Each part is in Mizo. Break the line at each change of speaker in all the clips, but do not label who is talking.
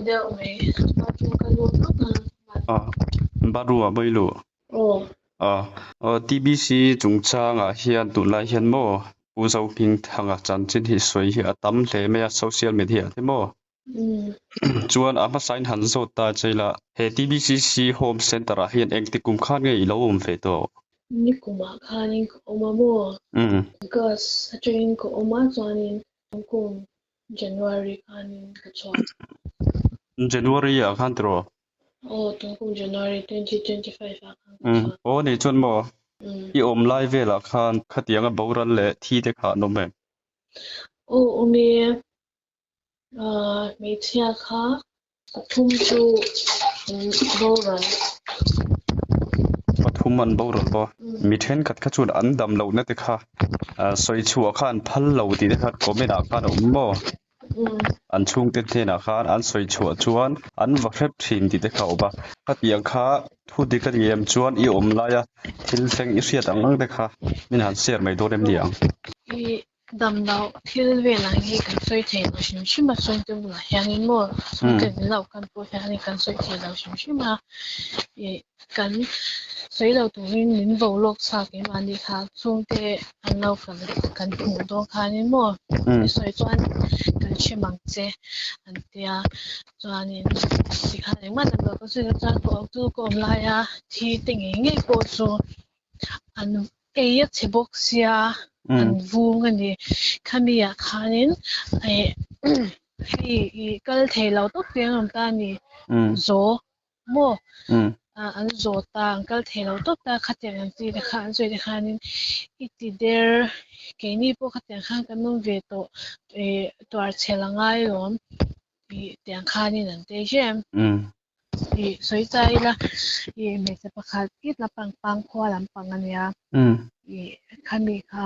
Deuh mai bathroom ka lut lawk a.
Ah, bathroom ah pawh i luh?
Aw.
Ah, aw TBC chungchangah hian tunlai hian maw Pu Zohmingthanga chanchin hi sawi hi a tam hle mai a social media ah te maw? Chuan a hmasain han zawt ta che ila he TBCC Home Centre ah hian engti kum khan nge i lo awm ve tawh?
Nikumah khanin ka awm a maw? August atangin ka awm a chuanin kum January khanin ka chhuak.
January ah khan tiraw?
Aw, tunkum January 2025 ah khan ka chhuak.
Aw nih chuan maw i awm lai velah khan khatianga boral leh thi te kha an awm em?
Aw awm e. Hmeichhia kha pathum chu an boral.
Pathum an boral maw? Mi thenkhat kha chuan an dam lohna te kha sawi chhuah kha an phal lo tih te kha comment ah khan a awm maw? An chhungte hnenah khan an sawi chhuah chuan an va hrep thin tih te kha a awm a. Khatiang kha thu dik a ni em chuan i awm laia thil thleng i hriat ang ang te kha min han share mai dawn em ni ang?
Damlo thil vel ang hi kan sawi thei lo hrim hrim a, chhungte bulah hianin maw chhungte min lo kan pawh hianin kan sawi thei lo hrim hrim a, ih kan sawi lo turin min vo lawk chak keimahni kha chhungte an lo kal kan hmuh dawn khanin maw i sawi chuan kan hrem ang che an tia chuanin tikhan engmah damlo ka sawi loh chuan chu ka awm laia thi te ngei ngei pawh chu an ei a chhe bawk sia an vung a ni. Khami ah khanin eh hei ih kal thei lo tawp te an awm ta a ni. Zaw maw an zaw ta an kal thei lo tawp ta khatiang ang chi te kha an sawi te khanin i ti der keini pawh khatiang khan kan awm ve tawh eh tuar chhel a ngai alawm tih tiang khanin an tei hrem. Ih sawi ta ila ih hmeichhe pakhat kit lampang pangkhua lampang a nia ih khami kha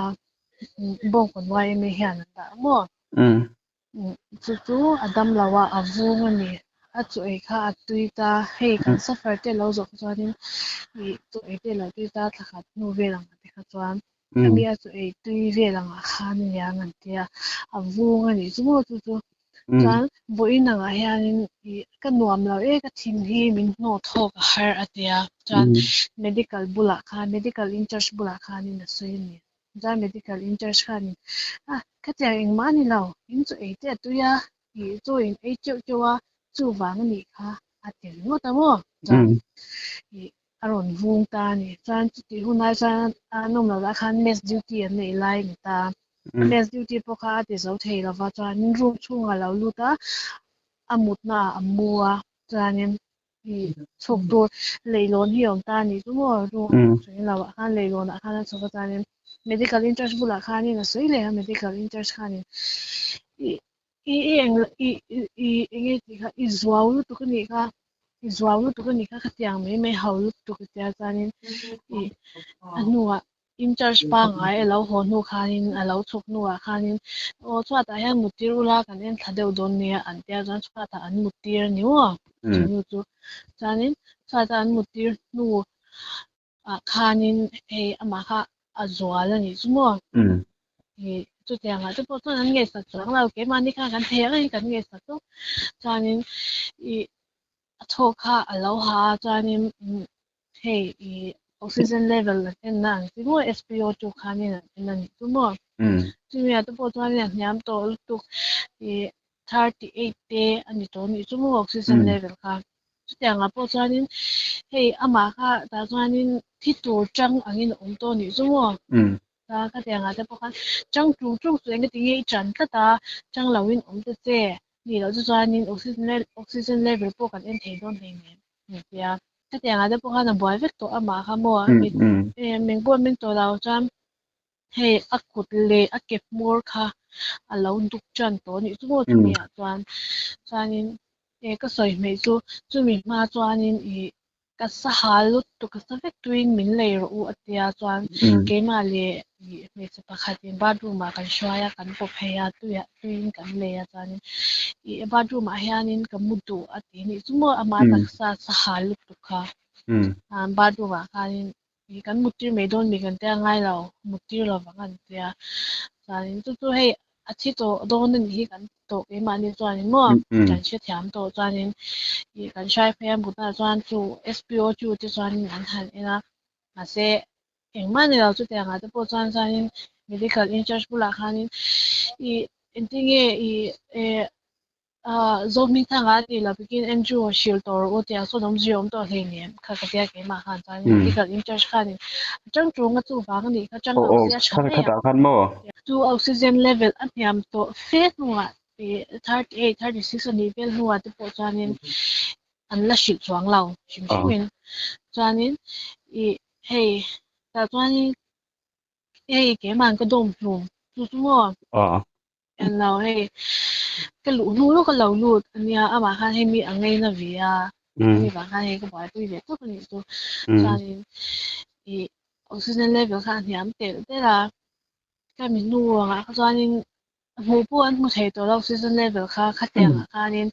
bawngkawn yma hian an dah maw chu chu a dam lo a a vung a ni a chaw ei kha a tui ta hei kan suffer te lo zawh chuanin ih chaw ei te lo tui ta thla khat hnu vel ang te kha chuan khami a chaw ei tui vel angah khan a nia an tia a vung a nih chu maw chu chu. Chuan vawiin angah hianin ih ka nuam lo e ka thin hi min hnawh thawk a har a tia chuan medical bulah khan medical in charge bulah khanin a sawi a ni. Chuan medical in charge khanin a khatiang engmah a ni lo in chaw ei te a tui a ih chaw in ei teuh teuh a chuvang a nih kha a ti ringawt a maw chuan ih a rawn vung ta a ni. Chuan chutih hunah chuan a nawm loh lah khan mess duty an neih lai a ni ta. Mess duty pawh kha a ti zo thei lo va, chuanin room chhungah a lo lut a, a mutna ah a mu a, chuanin ih chhuk tur leihlawn hi a awm ta a nih chu maw room sawi lo ah khan leihlawn ah khan a chhuk a chuanin medical in charge bulah khanin a sawi leh a medical in charge khanin ih I i eng i i eng nge tih kha i zuau lutuk a nih kha i zuau lutuk a nih kha khatiang mai mai ho lutuk a tia chuanin i a hnuah in charge pangngai a lo haw hnu khanin a lo chhuk hnuah khanin aw chhuatah hian mut tir ula kan en thla deuh dawn nia an tia chuan chhuatah an mut tir a ni maw chunu chu chuanin chhuatah an mut tir hnu ah khanin hei amah kha a zual a nih chu maw ih chutiang ah te pawh chuan an ngaihsak chuang lo keimahni khan kan thei ang in kan ngaihsak tawp chuanin ih a thawk kha a lo ha a chuanin hei ih oxygen level an en na ang chi maw S_P_O two khanin an en a nih chu maw chumi ah te pawh chuanin a hniam tawh lutuk ih 38 te a ni tawh a nih chu maw oxygen level kha. Chutiangah pawh chuanin hei amah kha tah chuanin thi tur chang angin a awm tawh a nih chu maw? Ta khatiangah te pawh khan chang ṭung ṭung chu engati nge i ṭan tlat a, chang loin awm ta che nih loh chu chuanin oxygen level pawh kan en thei dawn hleinem a ti a. Khatiangah te pawh khan a buai vek tawh amah kha maw meng pawh a meng tawh lo chuan hei a kut leh a ke hmawr kha a lo duk tan tawh a nih chu maw chumi ah chuan chuanin eh ka sawi hmeih chu chumi hma chuanin ih ka sa hal lutuk ka sa vek tuin min lei rawh u a tia chuan keimah leh ih hmeichhe pakhatin bathroom ah kan hruai a kan paw phei a tuiah tuiin kan lei a chuanin ih bathroom ah hianin ka mu duh a ti anih chu maw amah taksa sa hal lutuk kha bathroom ah khanin Ih kan muttir mai dawn mi kan tia ngai lo, muttir lovang an tia. Chuanin chu chu hei A thi tawh dawn a nih hi kan ti tawh keimahni chuanin maw kan hrethiam tawh chuanin ih kan hrai phei a mutnaah chuan chu SPO chu te chuanin an han en a mahse engmah ni lo chutiang ah te pawh chuan chuanin medical in charge bulah khanin ih engtinge ih eh Zohmingthanga a nih loh bikin Andrew a hrilh tawh rawh u tih ah sawn awmzia awm tawh hleinem kha ka tia keimah khan chuan medical in charge khanin a chang ṭung a chuvang a nih kha chang lo sia tha mai ang chu oxygen level a hniam tawh fe hnuah 38 36 a nih vel hnuah te pawh chuanin an la hrilh chuang lo hrim hrimin chuanin ih hei tah chuanin hei keimah ka dawm hlum chu chu maw. En lo hei ka luh hnu lawk a lo lut ania amah khan hei mi a ngaina ve a mi vang khan hei ka buaipui ve tawp anih chu chuanin ih oxygen level kha a hniam telh telh a ka mi hnu angah kha chuanin hmuh pawh an hmu thei tawh lo oxygen level kha khatiang ah khanin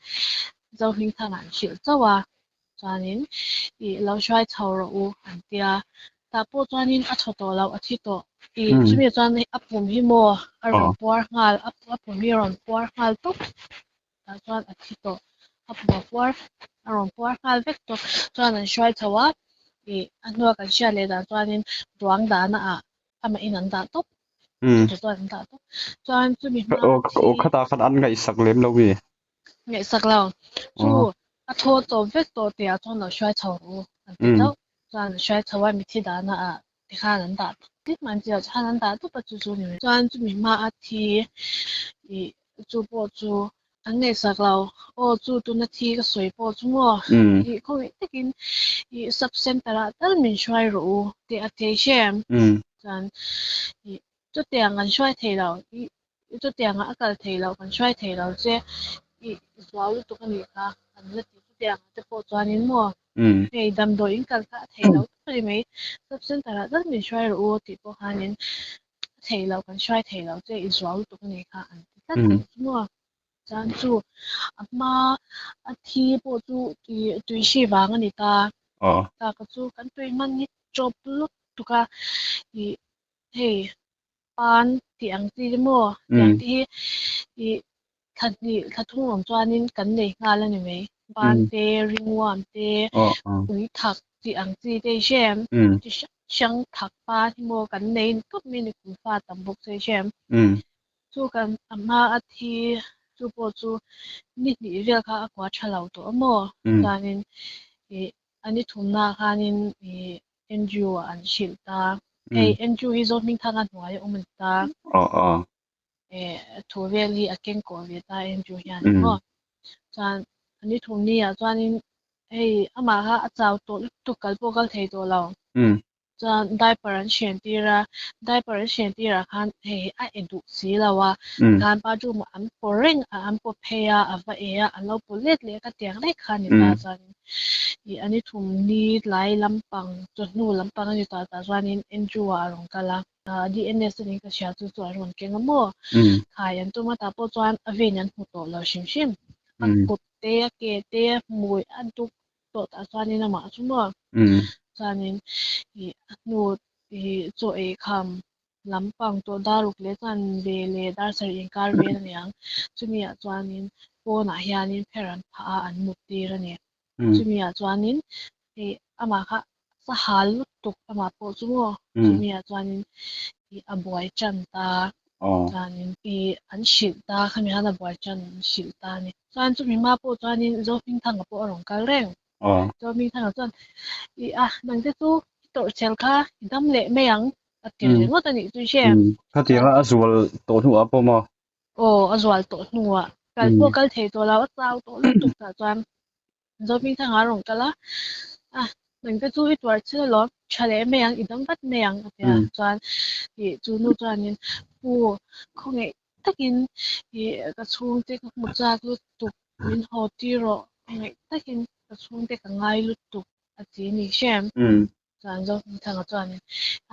Zohmingthanga an hrilh chauh a chuanin ih lo hruai chho rawh u an tia tah pawh chuanin a thaw tawh loh a thi tawh ih chumi ah chuan a pum hi maw a rawn puar nghal a pum hi a rawn puar nghal tawp tah chuan a thi tawh a pum a puar a rawn puar nghal vek tawp chuan an hruai chho a ih a hnua kan hriat leh dan chuanin ruang dahna ah amah in an dah tawp chu chuan an dah tawp chuan chumi hma
thi khatah khan an ngaihsak lem lo mi
Ngaihsak lo. Chu a thaw tawp vek tawh tih ah chuan lo hruai chho rawh u an ti chauh. Chuan an hruai chho a mithi dahna ah tikhan an dah tip an ti lo tikhan an dah tup a chu chu ni mai. Chuan chumi hma a thi ih chu pawh chu an ngaihsak lo. Aw chu tuna thi ka sawi pawh chu maw ih khawih takin ih sub center ah tal min hruai rawh u tih a thei hrem. Chuan ih chutiang an hruai thei lo ih Chutiang ah a kal thei loh, kan hruai thei lo che, i zuau lutuk a nih kha, kan la ti chutiang ah te pawh chuanin maw hei damdawi in kal kha a thei loh tawp a ni mai, sub center ah tal min hruai rawh u tih pawh khanin a thei loh, kan hruai thei lo che, i zuau lutuk a nih kha an ti tlat a nih chu maw. Chuan chu a hma a thi pawh chu tui hri vang a ni ta, tak chu kan tui hman hi chawp lutuk a, ih hei Pan tih ang chi te maw? Tih ang te hi ih thla hnih thla thum awm chuanin kan nei nghal a ni mai. Pan te, ringawm te, ui thak tih ang chi te i hre em? Chi hrang hrang thak pan hi maw kan nei tawp mai a ni kum fa tam bawk chu i hre em? Chu kan a hma a thi chu pawh chu ni hnih vel kha a kua tha lo tawh a maw? Chuanin ih a ni thumnaah khanin ih Andrew ah an hrilh ta. Hei Andrew hi Zohmingthanga hnuai a awm a ni ta. Eh thu vel hi a keng kawh ve ta Andrew hian maw. Chuan a ni thum ni ah chuanin hei amah kha a chau tawh lutuk kal pawh kal thei tawh lo. Chuan diaper an hren tir a, diaper an hren tir ah khan hei a e duh si lo a, tikhan bathroom ah an paw reng a, an paw phei a, a va e a, an lo paw let leh a ka tiang daih kha a ni ta chuanin Ih a ni thum ni tlai lampang chawhnu lampang a ni tah tah chuanin Andrew ah a rawn kal a, DNS a nih ka hria chu chu a rawn keng a maw? Khai an tum a tah pawh chuan a vein an hmu tawh lo hrim hrim. A kut te a ke te a hmui a duk tawh tah chuanin amah chu maw? Chuanin ih a hnu ih chaw ei kham lampang tawh daruk leh chuan ve leh dar sarih inkar vel a ni ang. Chumi ah chuanin pawnah hianin pher an phah a, an mut tir a ni. Chumi ah chuanin hei amah kha sahal lutuk amah pawh chu maw chumi ah chuanin ih a buai tan ta chuanin ih an hrilh ta khami khan a buai tan an hrilh ta a ni. Chuan chumi hma pawh chuanin Zohmingthanga pawh a rawn kal reng. Zohmingthanga chuan ih a nangte chu i tawrhchel kha i dam leh mai ang a ti ringawt a nih chu i hre em?
Khatianga a zual tawh hnuah pawh maw?
Aw, a zual tawh hnuah. Kal pawh kal thei tawh lo, a chau tawh lutuk tah chuan Zohmingthanga a rawn kal a, a nangte chu i tuar chhil alawm, tha leh mai ang, i dam vat mai ang a ti a. Chuan ih chu nu chuanin Pu khawngaih takin ih ka chhungte ka hmu chak lutuk, min haw tir rawh, khawngaih takin ka chhungte ka ngai lutuk a ti a ni hre em? Chuan Zohmingthanga chuanin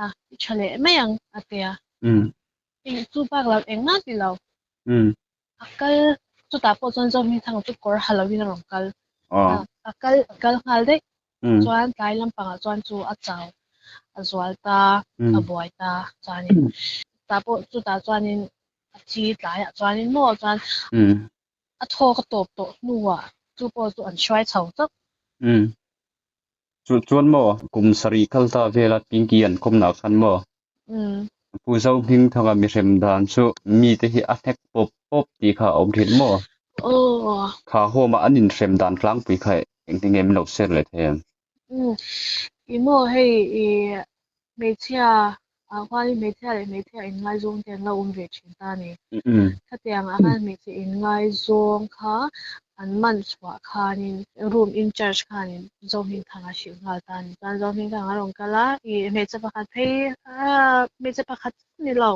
a i tha leh mai ang a ti a. Eng chu bak lo engmah ti lo. A kal chutah pawh chuan Zohmingthanga chu kawr ha loin a rawn kal. A kal a kal nghal daih. Chuan tlai lampangah chuan chu a chau a zual ta a buai ta chuanin tah pawh chutah chuanin. a thi tlaiah chuanin maw chuan a thawk a tawp tawh hnuah chu pawh chu an hruai chho chauh.
Chu chuan maw kum sarih kal ta vela Pinky an kawmnah khan maw Pu Zohmingthanga mihrem dan chu mite hi a hnek pawp pawp tih kha a awm thin maw?
Aw.
Kha home a an inhrem dan tlangpui kha engtin nge min lo share leh thei em?
Umm. Ih maw hei ih hmeichhia ah khuanin hmeichhia leh hmeichhia inngaizawng te an lo awm ve thin ta a ni. Khatiang ah khan hmeichhe inngaizawng kha an man chhuah khanin room in charge khanin Zohmingthanga hrilh nghal ta a ni. Chuan Zohmingthanga a rawn kal a, ih hmeichhe pakhat phei ah hmeichhe pakhat ni lo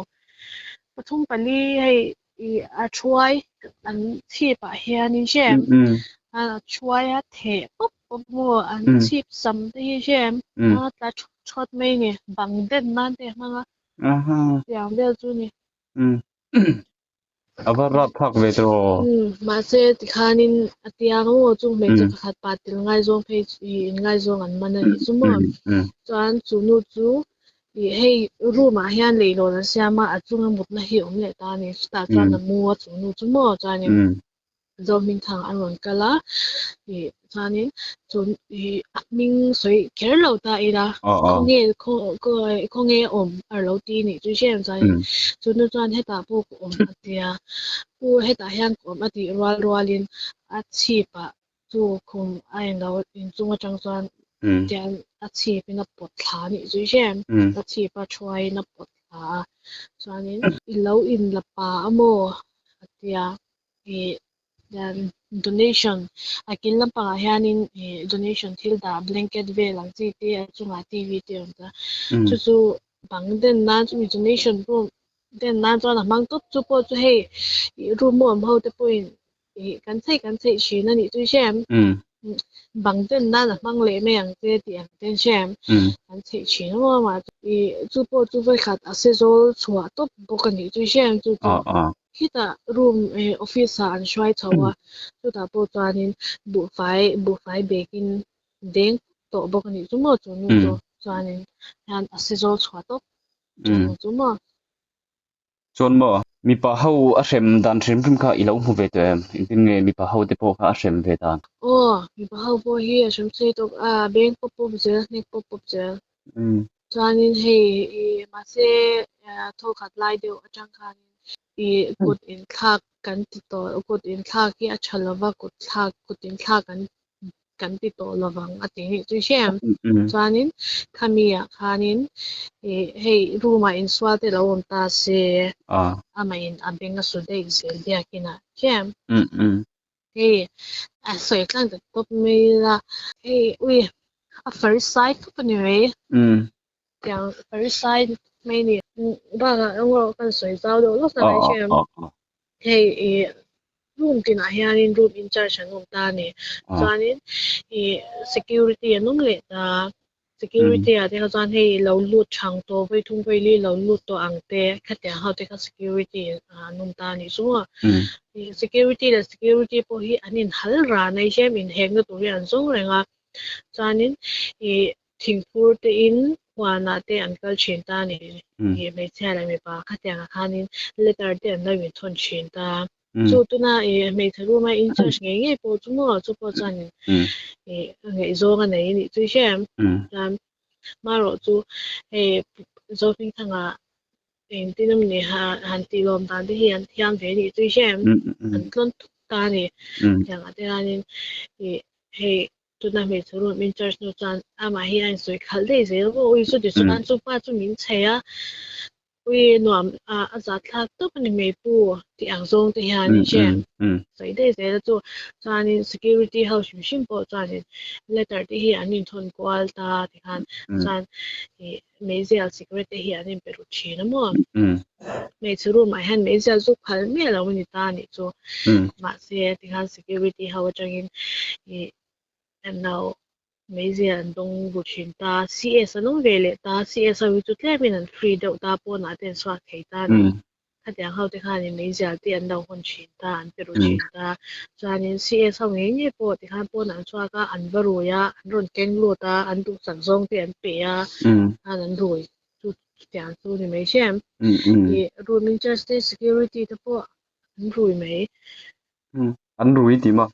pathum pali hei ih a thuai an chhip ah hianin hrem a thuai a theh pawp pawp maw an chhip sam te hi hrem a tla thawt thawt mai a ni bang den nan te a hmang a tiang vel chu a ni.
A va rap phak ve tawh aw.
Mahse tikhanin a tiang maw chung hmeichhe pakhat pa tel ngaizawng phei ih inngaizawng an man a nih chu maw. Chuan chu nu chu ih hei room ah hian leihlawn an siam a, a chunga mutna hi a awm leh ta a ni. Chutah chuan a mu a chu nu chu maw chuanin Zohmingthang an rawn kal a, ih chuanin chu ih a hming sawi kher lo ta ila khawnge khawnge a awm a lo ti nih chu hrem chuanin chu nu chuan hetah pawh ka awm a tia u hetah hian ka awm a tih rual rualin a chhipah chu khum a englo inchung atang chuan tian a chhipin a pawt thla a nih chu hrem a chhip a thuaiin a pawt thla a chuanin i lo inla pa a maw a tia. Ih donation a kil lampangah hianin ih donation thil dah blanket vel ang chi te a chungah T V te a awm ta chu chu bang den nan chumi donation pawh den nan chuan a hmang tawp chu pawh chu hei ih room a awm ho te pawhin ih kan chheih kan chheih thin a nih chu i hria em bang den nan a hmang leh mai ang che tih ang te an hria em kan chheih thin a maw mah ih chu pawh chu vawikhat a sezawl chhuah tawp bawk a nih chu i hria em chu chu. Khitah room eh office ah an hruai chho a, chutah pawh chuanin buhfai buhfai bag in deng tawh bawk a nih chu maw chu nu chu chuanin hian a sezawl chhuah tawp chu nu chu maw.
Chuan maw mipa ho a hrem dan hrim hrim kha i lo hmu ve tawh em? Engtin nge mipa ho te pawh kha a hrem ve dan?
Aw mipa ho pawh hi a hrem sei tawk a, beng pawp pawp zel, hnek pawp pawp zel. Chuanin hei ih mahse thawkhat lai deuh atang khanin ih kut inthlak kan ti tawh kut inthlak hi a tha lova kut thlak kut inthlak kan kan ti tawh lovang a ti nih chu hre em. Chuanin khami ah khanin ih hei room ah insual te lo awm ta se amah in a beng a su daih zel biakin ah hre em. Hei a sawi tlang ta tawp mai ila hei ui a farisai khawp a ni mai tiang farisai mai a ni bakah engemaw kan sawi zau deuh lawk a hria em hei ih room tinah hianin room in charge an awm ta a ni chuanin ih security an awm leh ta. Security ah te kha chuan hei lo lut thang tawh vawi thum vawi li lo lut tawh ang te khatiang ho te kha security an awm ta a nih chu maw. Security leh security pawh hi an inhal ran a hrem inhekna tur hi an zawng reng a chuanin ih thingphur te in huanah te an kal thin ta a ni ih hmeichhia leh mipa khatiang ah khanin letter te an lo inthawn thin ta. Chu tuna ih hmeichhe room a in charge ngei ngei pawh chu maw chu pawh chuan ih ngaihzawng a nei a nih chu i hria em? Chuan marawh chu hei Zohmingthanga engtin a ni han tih lawm dan te hi an thiam ve a nih chu i hria em? An tlawn thut ta a ni. Tiangah te hianin ih hei tuna hmeichhe room in charge hnu chuan amah hi a insawi khalh daih zel maw ui chuti chuan chupa chu min chei a. Ui nuam a a zat thlak tawp a ni mai pu tih ang zawng te hian i hria em? Sawi daih zel a chu chuanin security ho hrim hrim pawh chuanin letter te hi an inthawn kual ta tikhan chuan ih meizial cigarette te hi an inpe ru thin a maw? Hmeichhe room ah hian meizial chu phal miah lo a ni ta a nih chu mahse tikhan security ho atangin ih an lo Meizial an dawng bu thin ta, CS an awm ve leh ta, CS ho hi chu tlemin an free deuh ta, pawnah te an chhuak thei ta a ni. Khatiang ho te khanin meizial te an lo hawn thin ta, an pe ru thin ta. Chuanin CS ho ngei ngei pawh tikhan pawnah an chhuak a, an va rui a, an rawn keng lut a, an duhsak zawng te an pe a, khan an rui. Chutiang chu ni mai hrem. Ih room in charge te security te pawh an rui mai.
An rui tih maw?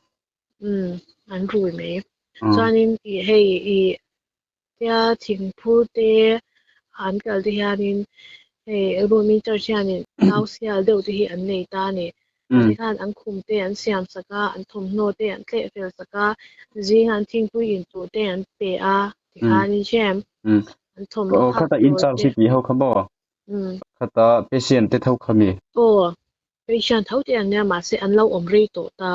Umm an rui mai. Chuanin ih hei ih tia thingphur te an kal te hianin hei room in charge hianin nau sial deuh te hi an nei ta a ni. Mahni khan an khum te an siam sak a, an thawmhnaw te an tleh fel sak a, zing an thingpui in tur te an pe a tikhanin hrem. An thawmhnaw
Aw
phak
khata in
tur
charge
te.
hi tih ho kha maw? Khata patient te tho kha mi?
Aw patient tho te an nia mahse an lo awm rei tawh ta.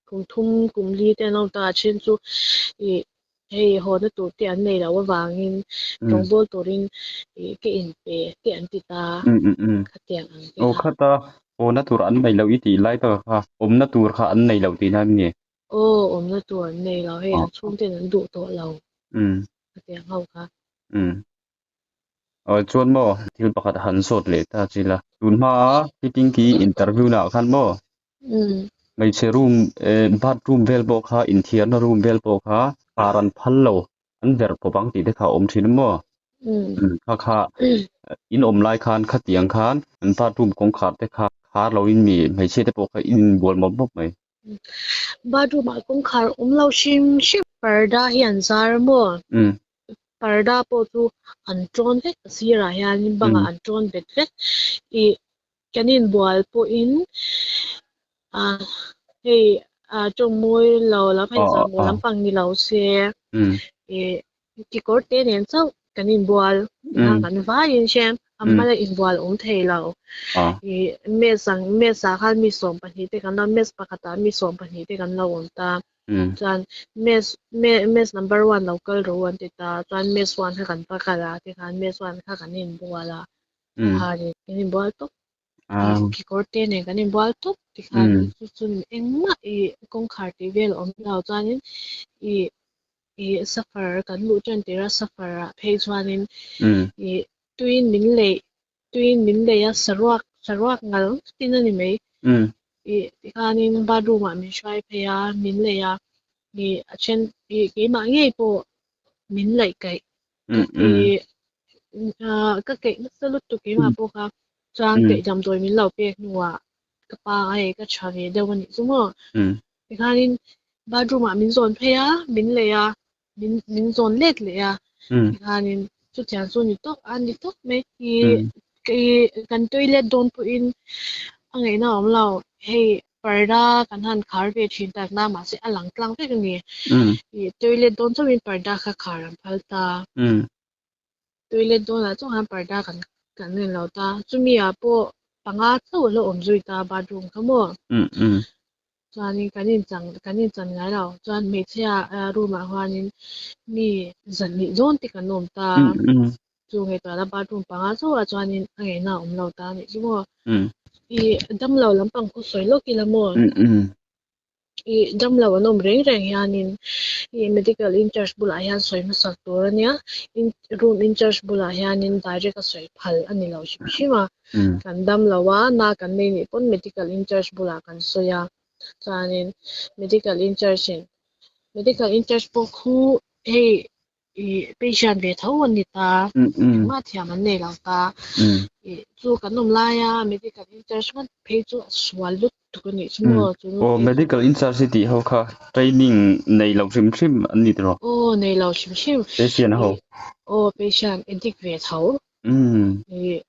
Kum thum kum li te an awm ta a then chu ih hei haw na tur te an nei loh avangin tawngbawl turin ih ka in pe te an ti ta khatiang ang te
Aw
kha.
Khata haw na tur an nei loh i tih lai taka kha awmna tur kha an nei loh tihna em ni?
Aw awmna tur an nei lo hei an chhungten an duh tawh lo khatiang ho kha.
Aw chuan maw thil pakhat han zawt leh ta chi la tun hmaa fitting ki interview naah khan maw hmeichhe room eh bathroom vel pawh kha inthiarna room vel pawh kha khar an phal lo an verh pawp ang tih te kha a awm thin a maw kha kha in awm lai khan khatiang khan an bathroom kawngkhar te kha khar loin mi hmeichhia te pawh kha in inbual mawp mawp mai.
Bathroom ah kawngkhar awm lo hrim hrim parda hi an zar a maw? Parda pawh chu an tawn vek a sirah hianin bangah an tawn bet vek. Ih kan inbual pawhin ah hei ah tawngmawi lo lam hei zahmawh lampang ni lo se ih kekawr te nen chauh kan inbual tikhan kan vaiin hrem a mala inbual awm thei lo. Ih mess ang mess ah khan mi 12 te kan lo mess pakhatah mi 12 te kan lo awm ta. Chuan mess mess number one lo kal rawh u an ti ta chuan mess one kha kan va kal a tikhan mess one kha kan inbual a tikhanin kan inbual tawp kekawr te nen kan inbual tawp tikhan chu chu engmah ih kawngkhar tih vel a awm lo chuanin ih ih suffer kan luh tan tir a suffer ah phei chuanin ih tuiin min leih tuiin min leih a saruak saruak ngal tin a ni mai ih tikhanin bathroom ah min hruai phei a min leih a ih a then ih keimah ngei pawh min laih kaih ka ih ka keih nasa lutuk keimah pawh kha chuan keih damdawi min lo pek hnuah ka pa hei ka tha ve deuh a nih chu maw tikhanin bathroom ah min zawn phei a min leih a min min zawn let leh a tikhanin chutiang chu ni tawk a ni tawk mai ih ih kan toilet dawn pawhin a ngaihna a awm lo hei parda kan han khar ve thin tak na mahse a lang tlang vek a ni ih toilet dawn chauhin parda kha khar an phal ta toilet dawnah chuan khan parda kan kan en lo ta chumi ah pawh panga chauh a la awm zui ta bathroom kha maw. Chuanin kan inchang kan inchan ngai lo. Chuan hmeichhia room ah huanin mi zanhnih zawn te kan awm ta. Chu ngaihtuahna bathroom panga chauhah chuanin a ngaihna a awm lo ta a nih chu maw. Ih damlo lampang khu sawi lawk ila maw. Ih damlo an awm reng reng hianin ih medical in charge bulah hian sawi hmasak tur a nia. Room in charge bulah hianin direct a sawi phal a ni lo hrim hrim a. Kan dam lo a, na kan nei nih pawn medical in charge bulah kan sawi a, chuanin medical in charge in medical in charge pawh khu hei ih patient ve tho an ni ta, engmah thiam an nei lo ta, ih chu kan awm laia medical in charge ngawt phei chu a sual lutuk a nih chu maw chu nu
Aw
phei chu.
Medical in charge hi tih ho kha training nei lo hrim hrim an ni tiraw?
Aw nei lo hrim hrim.
Patient ho.
Ih aw patient addict ve tho. Ih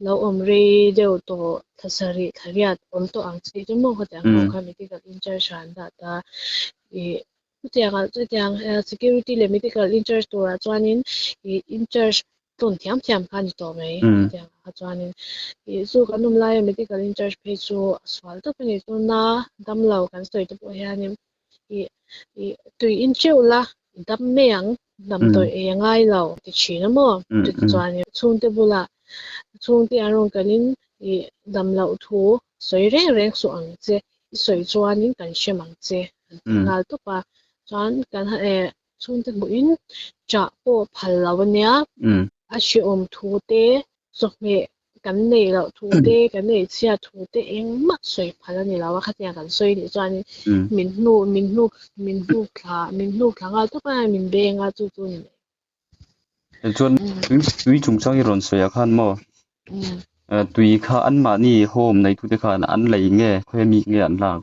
lo awm rei deuh tawh thla sarih thla riat awm tawh ang chi chu maw khatiang ho kha medical in charge ah an dah ta. Ih chutiang ah chutiang security leh medical in charge turah chuanin ih in charge tlawn thiam thiam kha a ni tawh mai khatiang ah kha chuanin ih chu kan awm laia medical in charge phei chu a sual tawp a ni tuna damlo kan sawi te pawh hianin ih ih tui in teuh la dam mai ang damdawi ei a ngai lo ti thin a maw chutichuan chhungte bulah chhungte an rawn kalin ih dam loh thu sawi reng reng suh ang che i sawi chuanin kan hrem ang che an ti nghal tawp a chuan kan eh chhungte hmuhin chah pawh phal lo a nia a hrehawm thu te chawhmeh kan neih loh thu te, kan neih chhiat thu te engmah sawi phal a ni lo a, khatiang kan sawi nih chuanin min hnu min hnu min hnu thla min hnu thla nghal tawp a, min beng a chu chu ni mai.
Chuan tui tui chungchang i rawn sawi ah khan maw tui kha anmahni home neitute khan an lei nge khawi ami nge an lak?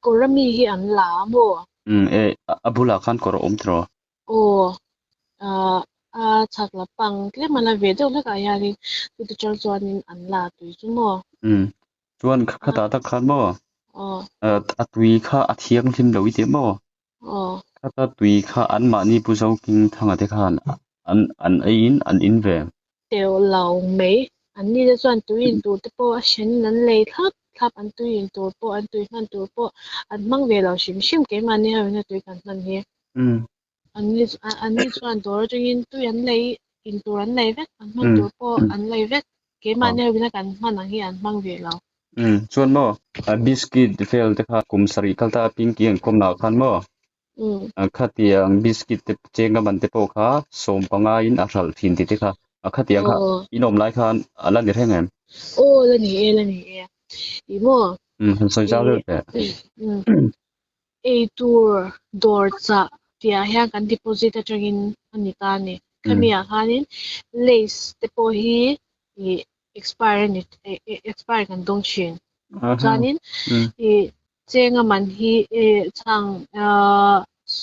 Kawr ami hi an la a maw?
Umm e a bulah khan kawr a awm tiraw?
Aw a chhak la pang tlem a la ve deuh hlekah hianin chuti chang chuanin an la tui chu maw?
Umm chuan khatah tak khan maw a tui kha a thianghlim lo i ti maw? Khata tui kha anmahni Pu Zohmingthanga te khan an an eiin an in ve.
Teuh lo mai. Anni te chuan tui in tur te pawh a hrenin an lei thlap thlap, an tui in tur pawh, an tui hman tur pawh an hmang ve lo hrim hrim keimahni ho ina tui kan hman hi. Anni anni chuan dawr atangin tui an lei in tur an lei vek, an hman tur pawh an lei vek. Keimahni ho ina kan hman ang hi an hmang ve lo.
Umm chuan maw biscuit vel te kha kum sarih kal ta pinky an kawmna ah khan maw khatiang biscuit te chenga man te pawh kha sawm panga in a hralh thin tih te kha a khatiang kha in awm lai khan a la ni reng em?
Aw la ni e la ni e ih maw
Umm han sawi zau deuh teh.
Umm eitur dawr chah tih ah hian kan deposit atangin a ni ta a ni. Khami ah khanin lace te pawh hi ih expire a ni expire kan dawng thin. Chuanin ih chenga man hi ih chhang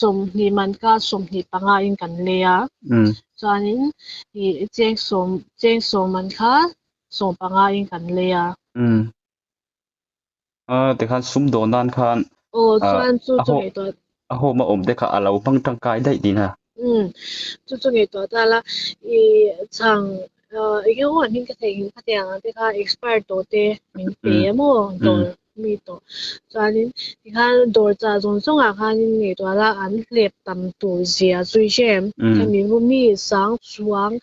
20 man kha 25 in kan lei a. Chuanin ih cheng sawm cheng sawm man kha 15 in kan lei a.
A tikhan sum dawn nan khan
Aw chuan chu chu ngaihtuah
a home a awm te kha a lo hmang tangkai daih tih na.
Umm chu chu ngaihtuah ta la ih chhang eng emaw an hming ka theih ang khatiang ang te kha expire tawh te min pe a maw dawr mi tawh chuanin tikhan dawr chah zawng zawngah khanin ngaihtuah la an hlep tam tur zia chu i hre em khami mi sang chuang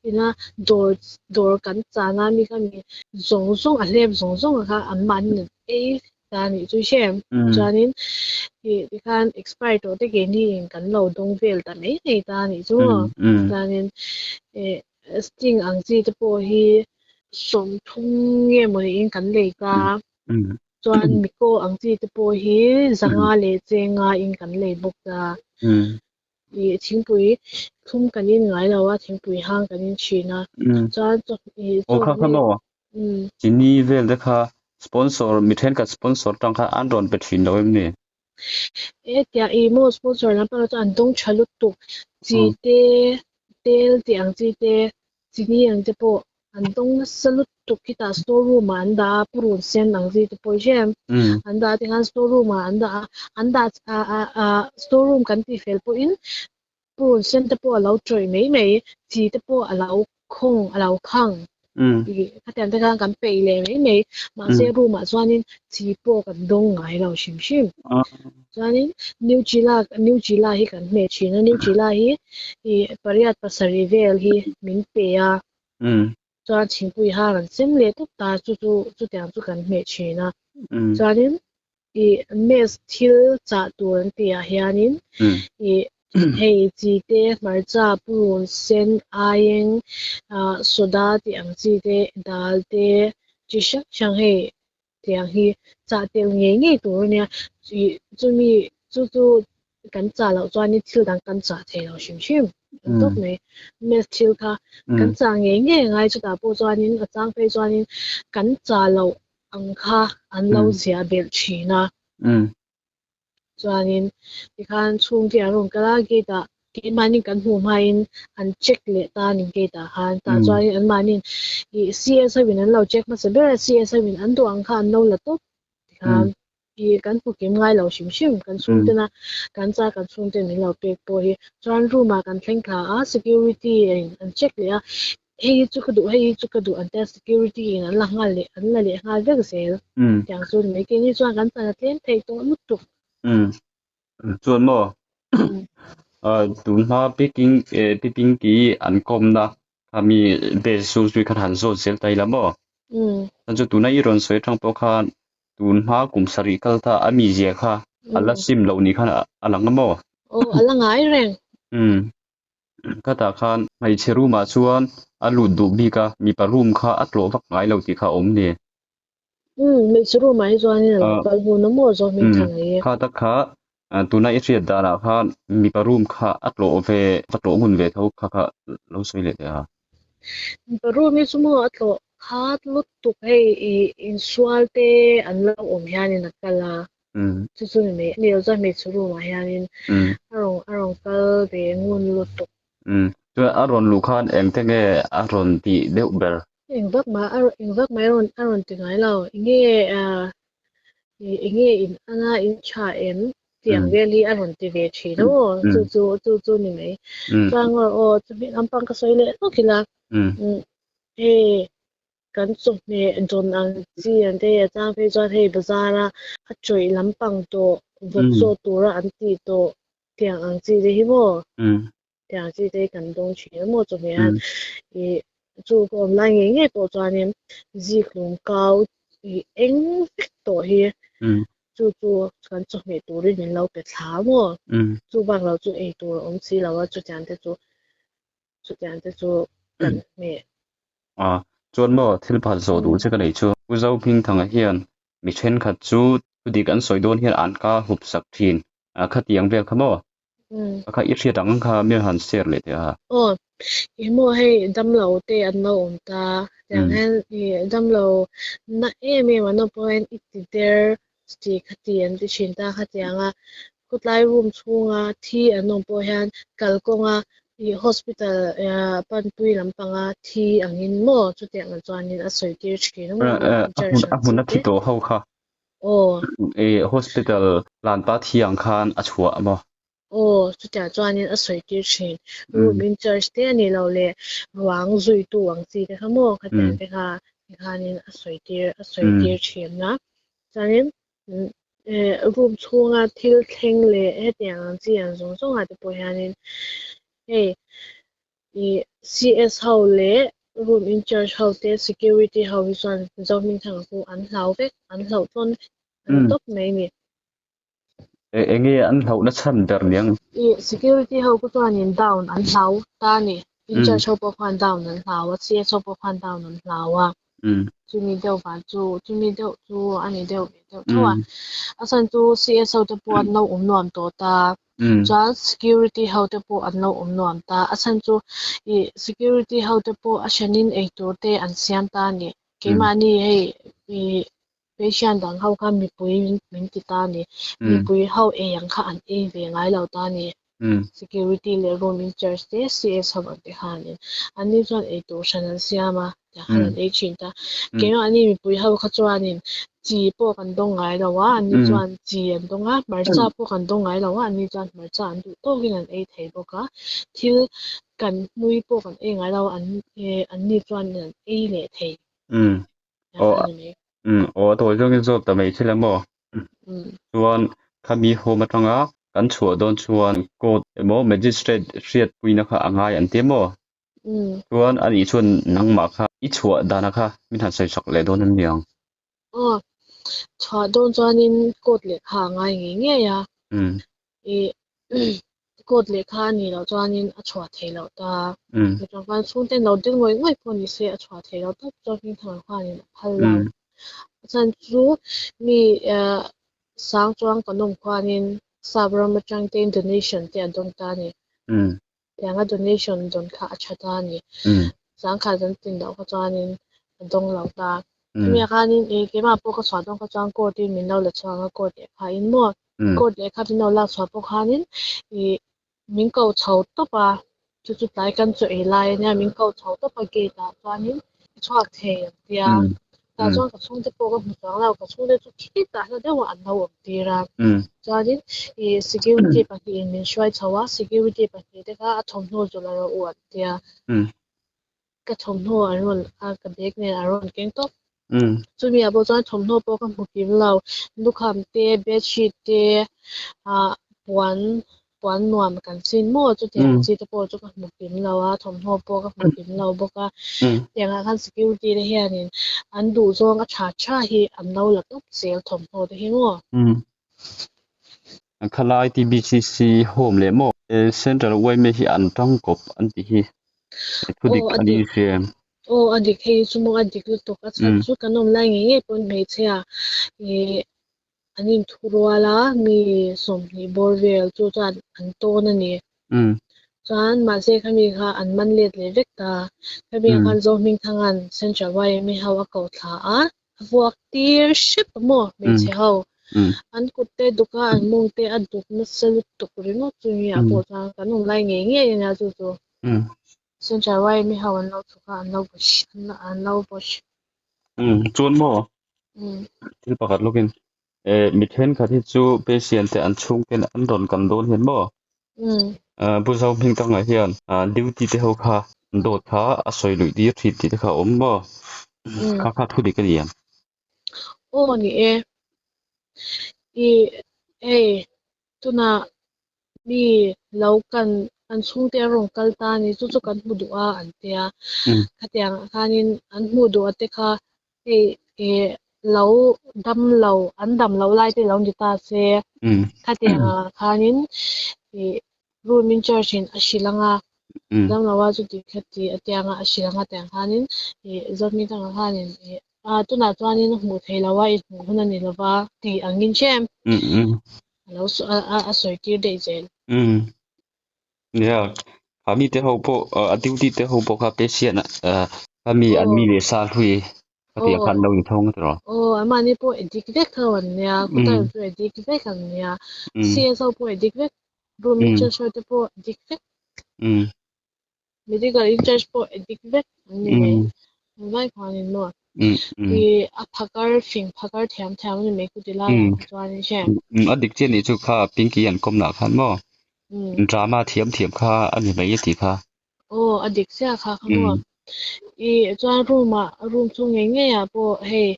ina dawr dawr kan chana mi khami zawng zawng a hlep zawng zawng kha an mahni an ei ta a nih chu i hre em chuanin ih tikhan expire tawh te keini in kan lo dawng vel ta mai mai ta a nih chu maw chuanin ih sting ang chi te pawh hi 30 nge maw niin kan lei ta chuan miko ang chi te pawh hi 500 leh chenga in kan lei bawk ta. Ih thingpui thlum kan in ngai lo a, thingpui hang kan in thin a. Chuan chaw ih
Aw kha kha maw? Chini vel te kha sponsor mi thenkhat sponsor tang kha an rawn pe thin lo em ni?
E tia ih maw sponsor lampang ah chuan an dawng tha lutuk. Chi te, tel tih ang chi te, chini ang te pawh An tawng nasa lutuk khitah store room ah an dah a, purun sen ang zir te pawh i hre em? An dah te khan store room ah an dah a, an dah store room kan tih fel pawhin purun sen te pawh a lo tawih mai mai, chi te pawh a lo khawng a lo khang tih khatiang te khan kan peih leh mai mai, mahse room ah chuanin chi pawh kan dawng ngai lo hrim hrim. Chuanin New Chila New Chila hi kan hmeh thin a, New Chila hi ih pariat pasarih vel hi min pe a. Chuan thingpui hang an sem leh tawp ta chu chu chutiang chu kan hmeh thin a. Chuanin ih mess thil chah tur an tih ah hianin ih hei chi te hmarcha purun sen aieng ah soda tih ang chi te dal te chi hrang hrang hei tiang hi chah tel ngei ngei tur a nia ih chumi chu chu kan chah loh chuanin thil dang kan chah thei lo hrim hrim an tawp mai mess thil kha kan chah ngei ngei a ngai chutah pawh chuanin a chang phei chuanin kan chah loh ang kha an lo ziah belh thin a. Chuanin tikhan chhungte an rawn kal a, gate ah keimahni kan hmuh hmain an check leh ta a ni gate ah khan. Tah chuanin anmahniin ih CS ho in an lo check hmasa ber a, CS ho in an duh ang kha an lo la tawp tikhan ih kan hmu kim ngai lo hrim hrim kan chhungtena kan chah kan chhungte min lo pek pawh hi. Chuan room ah kan thleng thla a, security in an check leh a, Hei hi chu ka duh, hei hi chu ka duh an tia security in an la nghal leh an la leh nghal vek zel. Tiang chu ni mai. Keini chuan kan chan a tlem theih tawh lutuk.
Chuan maw tunhma picking picking tih an kawmna kha mi base chu zui khan han zawt zel ta ila maw. Chuan chu tuna i rawn sawi atang pawh khan tunhma kum sarih kal ta a mizia kha a la sim loh ni khan a lang a maw.
Aw a la ngai reng.
Khatah khan hmeichhe room ah chuan a lut duh bik a, mipa room kha a tlawh vak ngai lo tih kha a awm ni.
Umm, hmeichhe room ah hi chuan in a lo kal hun a maw zawk hming thang ei e.
Kha tak kha Tuna i hriat danah khan mipa room kha a tlawh ve, va tlawh ngun ve tho kha kha lo sawi leh teh a.
Mipa room hi chu maw a tlawh khat lutuk hei i insual te an lo awm hianin a kal a, chu chu ni mai. Ni lo chuan hmeichhe room ah hianin a rawn a rawn kal ve ngun lutuk.
Chuan a rawn luh khan engte nge a rawn tih deuh ber?
Engvak mah a engvak mah a rawn ti ngai lo. Enge Enge in anga in tha em tih ang vel hi a rawn ti ve thin a maw chu chu chu chu ni mai. Chuan ngaw aw chumi lampang ka sawi leh hlawk ila hei kan chawhmeh dawn ang chi an te a chang phei chuan hei bazar a a chawih lampang tawh vawt chaw tura an tih tawh tiang ang chi te hi maw. Tiang chi te hi kan dawng thin a maw chawhmeh hian ih chu ka awm lai ngei ngei pawh chuanin zikhlum kau ih eng vek tawh hi chu chu kan chawhmeh turin min lo pe thla a maw chu bak lo chu ei tur a awm si lo a chutiang te chu chutiang te chu kan hmeh.
A chuan maw thil phat zawh duh che ka neih chu Pu Zohmingthanga hian mi thenkhat chu thudik an sawi dawn hian an ka hup sak thin a khatiang vel kha maw A kha i hriat ang kha mi han share leh teh a.
Aw, ih maw hei damlo te an lo awm ta, tiang hian ih damlo na em em an awm pawh hian i ti der ti khati an ti thin ta khatiang a, khawtlai room chhunga thi an awm pawh hian kalkawnga ih hospital panpui lampanga thi angin maw chutiang ang chuanin a sawi tir thin a maw room in charge
ang chi te. A hmun a thi tawh ho kha.
Aw.
I hospital lan pa thiang khan a chhuah a maw?
Aw, chutiang chuanin a sawi tir thin. Room in charge te a nih loh leh ruang zuitu ang chi te kha maw khatiang te kha tikhanin a sawi tir a sawi tir thin a. Chuanin room chhunga thil thleng leh hetiang ang chi ang zawng zawngah te pawh hianin hei I CS ho leh room in charge ho te security ho hi chuan Zohmingthanga chu an hlau vek, an hlauh tlawn vek a ni tawp mai ni.
Enge an hlauhna chhan ber niang?
I security ho ku chuanin down an hlau ta a ni. In charge ho pawh khuan down an hlau a, CS ho pawh khuan down an hlau a. Chumi deuh van chu, chumi deuh chu a ni deuh ve deuh tho a. A chhan chu CS ho te pawh an lo awm nuam tawh ta. Chuan security ho te pawh an lo awm nuam ta. A chhan chu ih security ho te pawh a hranin eitur te an siam ta a ni. Keimahni hei ih patient dang ho kha mipui min ti ta a ni. Mipui ho ei ang kha an ei ve ngai lo ta a ni. Security leh room in charge te CS ho ang te khanin anni chuan eitur hran an siam a tiang khan an ei thin ta. Keimahni mipui ho kha chuanin chi pawh kan dawng ngai lo a, anni chuan chi an dawng a, hmarcha pawh kan dawng ngai lo a, anni chuan hmarcha an duh tawkin an ei thei bawk a. Thil kan hlui pawh kan ei ngai lo a, anni chuan an ei leh thei.
Aw aw a tawi zawngin zawt ta mai thil emaw chuan khami home atanga kan chhuah dawn chuan court emaw magistrate hriatpuina kha a ngai an ti emaw chuan anih chuan nangmah kha i chhuah dana kha min han sawi chak leh dawn em niang?
Aw chhuah dawn chuanin court lehkha a ngai ngei ngei a ih Court lehkha a nih loh chuanin a chhuah theih loh ta. Mi tlangval chhungten lo ding ngawih ngawih pawh ni se a chhuah theih loh tawp chuan Hmingthanga khuanin a phal lo. A chhan chu mi sang chuang kan awm khuanin sap ram atang te donation te a dawng ta a ni. Tianga donation dawn kha a tha ta a ni. Sangkhat kan tin loh kha chuanin a dawng lo ta. Chumi ah khanin keimah pawh ka chhuah dawn kha chuan court in min lo la chhuak a court lehkha in maw Court lehkha min lo lak chhuah pawh khanin ih min ko chho tawp a, chu chu tlai kan chaw ei lai ania min ko chho tawp a gate ah chuanin i chhuak thei ang tia tah chuan ka chhungte pawh ka hmu chuang lo, ka chhungte chu khitah hla deuhah an lo awm tir a, chuanin ih security pahnihin min hruai chho a, security pahnih te kha a thawmhnaw zawlh a rawh u an tia. Ka thawmhnaw an rawn a ka bag nen an rawn keng tawp. Chumi ah pawh chuan thawmhnaw pawh ka hmu kim lo. Lukham te, bedsheet te, ah puan puan nuam kan chin maw chutiang ang chi te pawh chu ka hmu kim lo a, thawmhnaw pawh ka hmu kim lo bawk a. Tiang ah khan security te hianin an duh zawng a tha tha hi an lo la tawp zel thawmhnaw te hi maw.
Khalai TBCC home leh maw Central yma hi an tangkawp an ti hi thudik a ni hria em?
Aw a dik hei chu maw a dik lutuk a chhan chu kan awm lai ngei ngei pawn hmeichhia ih An inthurual a, mi 20 bawr vel chu chuan an tawn a ni. Chuan mahse khami kha an man let leh vek ta. Khami ah khan Zohmingthanga'n Central YMA ho a ko thla a, a vuak tir hrep a maw hmeichhe ho. An kut te duk a, an mawng te a duk nasa lutuk ringawt chumi ah pawh chuan kan awm lai ngei ngei a nia chu chu. Central YMA ho an lo chhuk a, an lo an lo vaw hrep.
Chuan maw? Thil pakhat lawkin mi thenkhat hi chu patient te an chhungten an rawn kan dawn hian maw? Pu Zohmingtanga hian duty te ho kha dawt kha a sawi luih tir thin tih te kha a awm maw? Kha kha thu dik a ni em?
Aw ni e. I hei tunah mi lo kan an chhungte a rawn kal ta a ni chu chu kan hmu duh a an tia. Khatiang ah khanin an hmuh duh a te kha hei ih lo dam lo an dam loh lai te lo ni ta se khatiang ah khanin ih room in charge in a hrilh ang a dam lo a chuti khati a tiang a a hrilh ang a tiang khanin ih zawtmi dangah khanin ih a tunah chuanin a hmuh theih loh a i hmuh hun a ni lo va tih angin hrem a lo a sawi tir daih zel.
Nia, a mite ho pawh a duty te ho pawh kha patient a mi an mi leh sa hlui khatiang khan lo inthawng a tiraw?
Aw, anmahni pawh addict vek ho an nia, khawtlai chu addict vek an nia, CS ho pawh addict vek, room in charge ho te pawh addict vek, medical in charge pawh addict vek an ni mai. Vai khuanin maw? I a phakar fing phakar thiam thiam a ni mai ku ti laiah kha chuan in hre.
A dik chiah nih chu kha Pinky an kawmnah khan maw? Drama thiam thiam kha a ni mai a tih kha.
Aw a dik chiah kha kha maw? I chuan room ah room chung ngei ngei ah pawh hei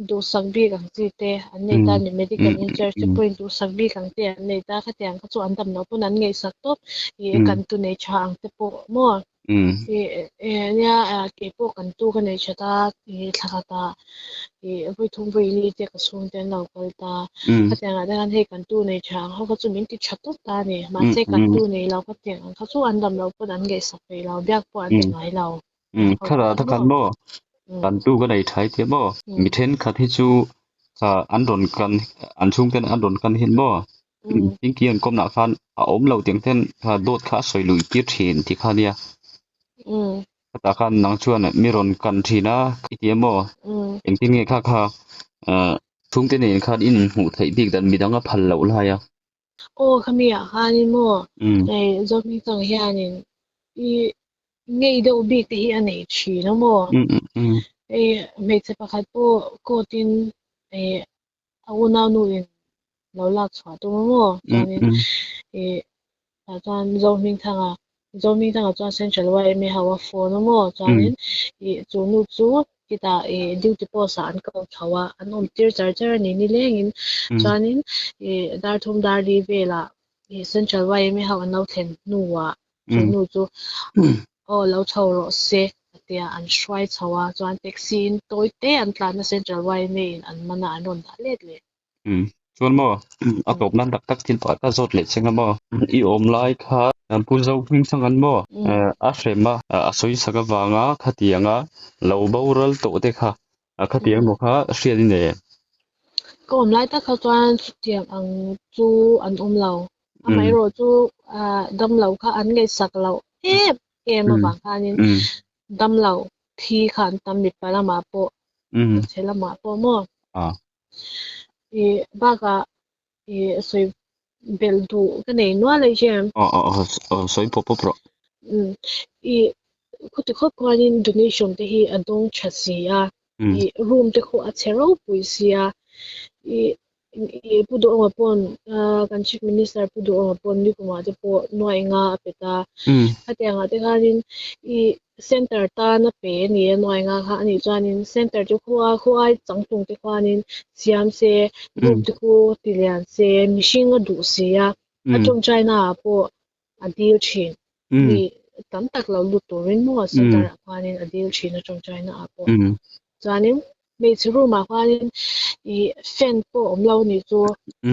duhsak bik ang chi te an nei ta a ni medical in charge te pawhin duhsak bik ang te an nei ta khatiang kha chu an dam loh pawn an ngaihsak tawp i kan tu nei tha ang te pawh maw? Nia kei pawh kan tu ka nei that a, thla khatah vawi thum vawi li te ka chhung te an lo kal ta. Khatiang ah te khan hei kan tu nei tha ang ho kha chu min ti tha tawp ta a ni. Mahse kan tu nei lo khatiang ang kha chu an dam loh pawn an ngaihsak peih lo, biak pawh an be ngai lo.
Khatah te khan maw kan tu ka nei tha i tia maw? Mi thenkhat hi chu an rawn kan an chhung ten an rawn kan hian maw Pinky an kawmnah khan a awm lo tiang ten kha dawt kha a sawi luih tir thin tih kha nia. Khatah khan nang chuan mi rawn kan thin a i ti a maw? Engtin nge kha kha chhungte nen khan in inhmuh theih bik dan midang a phal loh lai a.
Aw khami ah khanin maw hei Zohmingchang hianin i ngei deuh bik te hi a nei thin a maw? Hei hmeichhe pakhat pawh court in a unau in lo lak chhuah tum a maw chuanin ih tah chuan Zohmingthanga Zohmingthanga chuan Central YMA ho a phone a maw chuanin ih chu nu chu khitah ih duty post ah an ko chho a an awm tir char char a ni nilengin chuanin ih dar thum dar li velah ih Central YMA ho an lo thlen hnuah chu nu chu Aw lo chho rawh se a tia an hruai chho a, chuan taxi in tawi te an tlan a Central YMA in an man a an rawn dah let leh.
Umm chuan maw a tawp nan tak tak thil pakhat ka zawt leh cheng a maw i awm lai kha Pu Zohmingthang an maw a hrem a a sawi sak avanga khatianga lo boral tawh te kha khatiang emaw kha hriat i nei em?
Ka awm lai tak kha chuan chutiang ang chu an awm lo. Amaherawh chu damlo kha an ngaihsak loh em em avang khanin damlo thi kha an tam mipa lamah pawh hmeichhe lamah pawh maw ih bakah ih sawi belh duh ka nei nual a hriat
sawi pawp pawp rawh.
Ih khuti khawp khuanin donation te hi a dawng tha si a ih room te khu a chhe ropui sia ih Ih Pu Duhawma pawn kan Chief Minister Pu Duhawma pawn nikumah te pawh nuai nga a pe ta. Khatiang ah te khanin ih center tan a pe a ni a nuai nga kha anih chuanin center te khua khuai changtlung te khuanin siam se room te khu ti lian se mihring a duh si a a tawngtaina ah pawh a dil thin. Mi tam tak lo lut turin maw center ah khuanin a dil thin a tawngtaina ah pawh. Chuanin hmeichhe room ah khuanin ih fan pawh awm lo anih chu